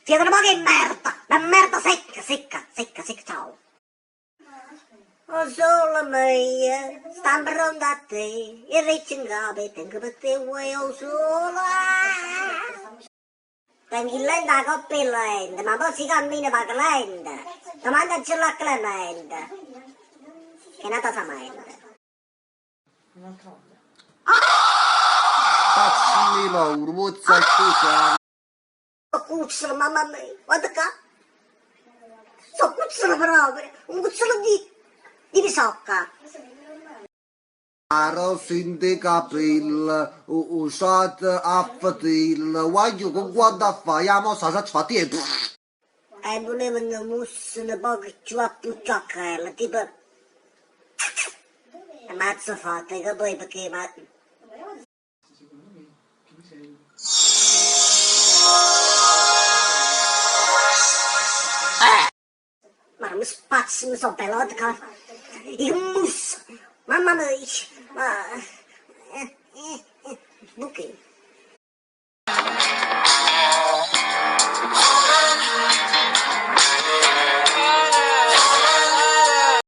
Siete nu poco 'e merda, na merda secca, secca, secca, secca, ciao. O sole mio sta 'nfronte a te, 'e rrecce 'ncapa 'e tengo pe te, uè 'o sole. Tengo 'e llente 'a copp' 'e lente, ma po' si cammino vaco lento, domandancillo a Clemente, ch'è n'ata samenta. Facci loro, mozza scusa. So' cuzzolo, mamma mia, guarda ccà. So' cuzzolo proprio, un cuzzolo di, di pisocca. 'A rosa 'int' 'e capille, 'o ciato a fetille, guagliù che guarda a fa', ja mo s' 'a saccio fatta io. E vulevo nu musso nu poco cchiù appicciachello, tipo 'e mazzo fatto, 'e capì pecché ma. Ma mi spazzo, mi so pelato ca. Il musso! Mamma mia! Ma.